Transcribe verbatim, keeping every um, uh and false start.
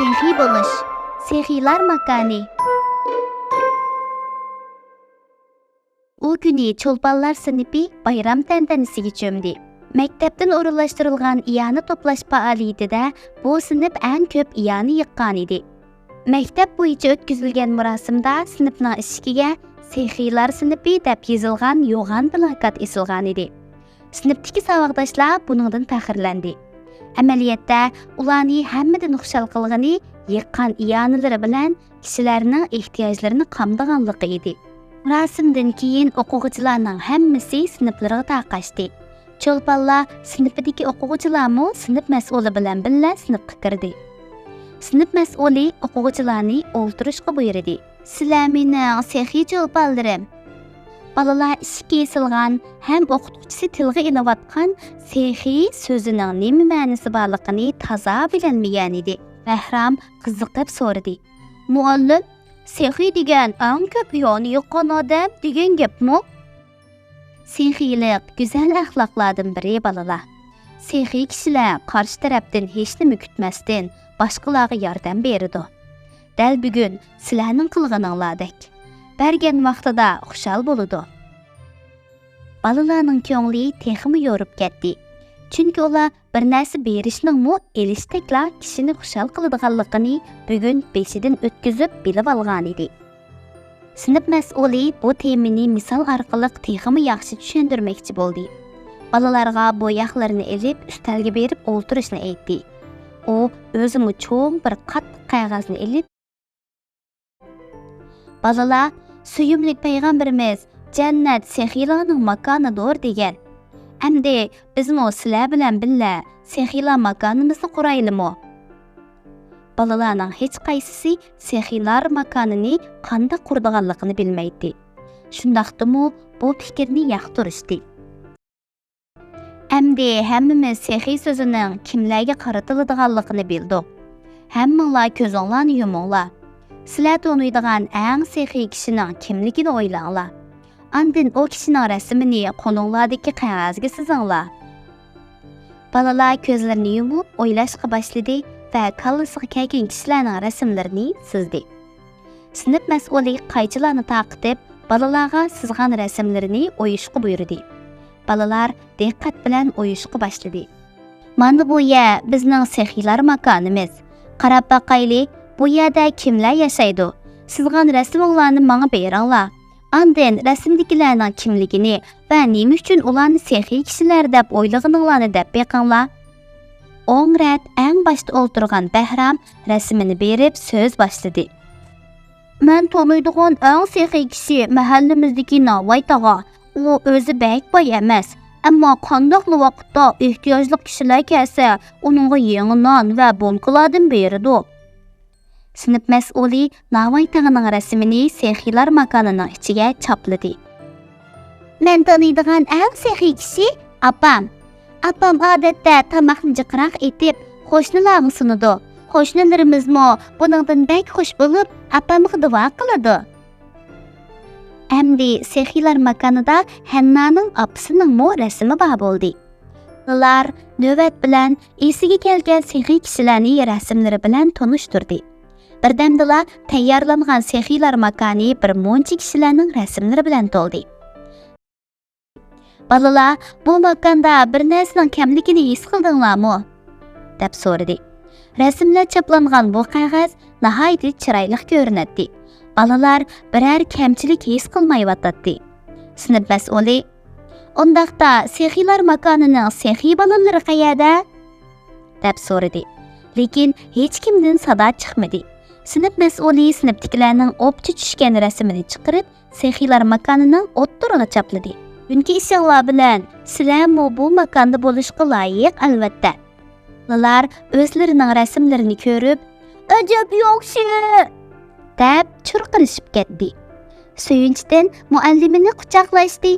سېخىي بولۇش. سېخىيلار ماكانى. ئۇ كۈنى چولپانلار سىنىپى بايرام تەنتەنىسىگە چۆمدى. مەكتەپتىن ئورۇنلاشتۇرۇلغان ئىئانە توپلاش پائالىيىتىدە بۇ سىنىپ ئەڭ كۆپ ئىئانە يىغقانىدى. مەكتەپ بويىچە ئۆتكۈزۈلگەن مۇراسىمدا سىنىپنىڭ ئىشىكىگە «سېخىيلار سىنىپى» دەپ يېزىلغان يوغان پىلاكات ئېسىلغانىدى. سىنىپتىكى ساۋاقداشلار بۇنىڭدىن پەخىرلەندى. ئەمەلىيەتتە، ئۇلارنى ھەممىدىن خۇشال قىلغىنى يىغقان ئىئانىلىرى بىلەن كىشىلەرنىڭ ئېھتىياجلىرىنى قامدىغانلىقى ئىدى. مۇراسىمدىن كېيىن ئوقۇغۇچىلارنىڭ ھەممىسى سىنىپلىرىغا تارقاشتى. چولپانلار سىنىپىدىكى ئوقۇغۇچىلارمۇ سىنىپ مەسئۇلى بىلەن بىللە سىنىپقا كىردى. سىنىپ مەسئۇلى ئوقۇغۇچىلارنى ئولتۇرۇشقا بۇيرۇدى. سىلەر مېنىڭ سېخىي چولپانلىرىم. بالىلار ئىشىكى ئېسىلغان ھەم ئوقۇتقۇچىسى تىلغا ئېلىۋاتقان «سېخىي» سۆزىنىڭ نېمە مەنىسى بارلىقىنى تازا بىلەلمىگەنىدى. بەھرام قىزىقىپ سورىدى. مۇئەللىم، سېخىي دېگەن ئەڭ كۆپ ئىئانە يىغقان ئادەم دېگەن گەپمۇ؟ سېخىيلىق گۈزەل ئەخلاقلاردىن بىرى، بالىلار. سېخىي كىشىلەر قارشى تەرەپتىن ھېچنېمە كۈتمەستىن باشقىلارغا ياردەم بېرىدۇ. دەل بۈگۈن سىلەرنىڭ قىلغىنىڭلاردەك. بەرگەن ۋاقتىدا خۇشال بولىدۇ. بالىلارنىڭ كۆڭلى تېخىمۇ يورۇپ كەتتى. چۈنكى ئۇلار بىر نەرسە بېرىشنىڭمۇ ئېلىشتەكلا كىشىنى خۇشال قىلىدىغانلىقىنى بۈگۈن بېشىدىن ئۆتكۈزۈپ بىلىۋالغانىدى. سىنىپ مەسئۇلى بۇ تېمىنى مىسال ئارقىلىق تېخىمۇ ياخشى چۈشەندۈرمەكچى بولدى. بالىلارغا بوياقلىرىنى ئېلىپ، ئۈستەلگە بېرىپ ئولتۇرۇشنى ئېيتتى. ئۇ ئۆزىمۇ چوڭ بىر قاتتىق قەغەزنى ئېلىپ، «بالىلار، سۆيۈملۈك پەيغەمبىرىمىز جەننەت سېخىيلارنىڭ ماكانىدۇر دېگەن. ئەمدى بىزمۇ سىلەر بىلەن بىللە سېخىيلار ماكانىمىزنى قۇرايلىمۇ؟» بالىلارنىڭ ھېچقايسىسى سېخىيلار ماكانىنى قانداق قۇرىدىغانلىقىنى بىلمەيتتى. شۇنداقتىمۇ بۇ پىكىرنى ياقتۇرۇشتى. ئەمدى ھەممىمىز سېخىي سۆزىنىڭ كىملەرگە قارىتىلىدىغانلىقىنى بىلدۇق. ھەممىڭلار كۆزۈڭلارنى يۇمۇڭلار. سىلەر تونۇيدىغان ئەڭ سېخىي كىشىنىڭ كىملىكىنى ئويلاڭلار. ئاندىن ئۇ كىشىنىڭ رەسىمىنى قولۇڭلاردىكى قەغەزگە سىزىڭلار. بالىلار كۆزلىرىنى يۇمۇپ ئويلاشقا باشلىدى ۋە كاللىسىغا كەلگەن كىشىلەرنىڭ رەسىملىرىنى سىزدى. سىنىپ مەسئۇلى قايچىلارنى تارقىتىپ، بالىلارغا سىزغان رەسىملىرىنى ئويۇشقا بۇيرۇدى. بالىلار دىققەت بىلەن ئويۇشقا باشلىدى. مانا بۇ يەر بىزنىڭ سېخىيلار ماكانىمىز. قاراپ باقايلى، بۇ يەردە كىملەر ياشايدۇ؟ سىزغان رەسىمىڭلارنى ماڭا بېرىڭلار. ئاندىن رەسىمدىكىلەرنىڭ كىملىكىنى ۋە نېمە ئۈچۈن ئۇلارنى سېخىي كىشىلەر دەپ ئويلىغىنىڭلارنى دەپ بېقىڭلار. ئوڭ رەت ئەڭ باشتا ئولتۇرغان بەھرام رەسىمىنى بېرىپ سۆز باشلىدى. مەن تونۇيدىغان ئەڭ سېخىي كىشى مەھەللىمىزدىكى ناۋاي تاغا. ئۇ ئۆزى بەك باي ئەمەس، ئەمما قانداقلا ۋاقىتتا ئېھتىياجلىق كىشىلەر كەلسە، ئۇنىڭغا يېڭى نان ۋە بولكىلاردىن بېرىدۇ. سىنىپ مەسئۇلى ناۋاي تاغىنىڭ رەسىمىنى سېخىيلار ماكانىنىڭ ئىچىگە چاپلىدى. مەن تونۇيدىغان ئەڭ سېخىي كىشى ئاپام. ئاپام ئادەتتە تاماقنى جىقراق ئېتىپ، قوشنىلارغا سۇنىدۇ. قوشنىلىرىمىزمۇ بۇنىڭدىن بەك خۇش بولۇپ، ئاپامغا دۇئا قىلىدۇ. ئەمدى سېخىيلار ماكانىدا ھەننانىڭ ئاپىسىنىڭمۇ رەسىمى بار بولدى. بالىلار نۆۋەت بىلەن ئېسىگە كەلگەن سېخىي كىشىلەرنى رەسىملىرى بىلەن تونۇشتۇردى. بىردەمدىلا تەييارلانغان سېخىيلار ماكانى بىر مۇنچە كىشىلەرنىڭ رەسىملىرى بىلەن تولدى. بالىلار، بۇ ماكاندا بىر نەرسىنىڭ كەملىكىنى ھېس قىلدىڭلارمۇ؟ دەپ سورىدى. رەسىملەر چاپلانغان بۇ قەغەز ناھايىتى چىرايلىق كۆرۈنەتتى. بالىلار بىرەر كەمچىلىك ھېس قىلمايۋاتاتتى. سىنىپ مەسئۇلى، ئۇنداقتا سېخىيلار ماكانىنىڭ سېخىي بالىلىرى قەيەردە؟ دەپ سورىدى. لېكىن ھېچكىمدىن سادا چىقمىدى. سىنىپ مەسئۇلى سىنىپتىكىلەرنىڭ ئوپچە چۈشكەن رەسىمىنى چىقىرىپ، سېخىيلار ماكانىنىڭ ئوتتۇرىغا چاپلىدى. بۈگۈنكى ئىشىڭلار بىلەن سىلەرمۇ بۇ ماكاندا بولۇشقا لايىق، ئەلۋەتتە. بالىلار ئۆزلىرىنىڭ رەسىملىرىنى كۆرۈپ، ئەجەب ياخشى! دەپ چۇرقىرىشىپ كەتتى. سۆيۈنچتىن مۇئەللىمىنى قۇچاقلاشتى.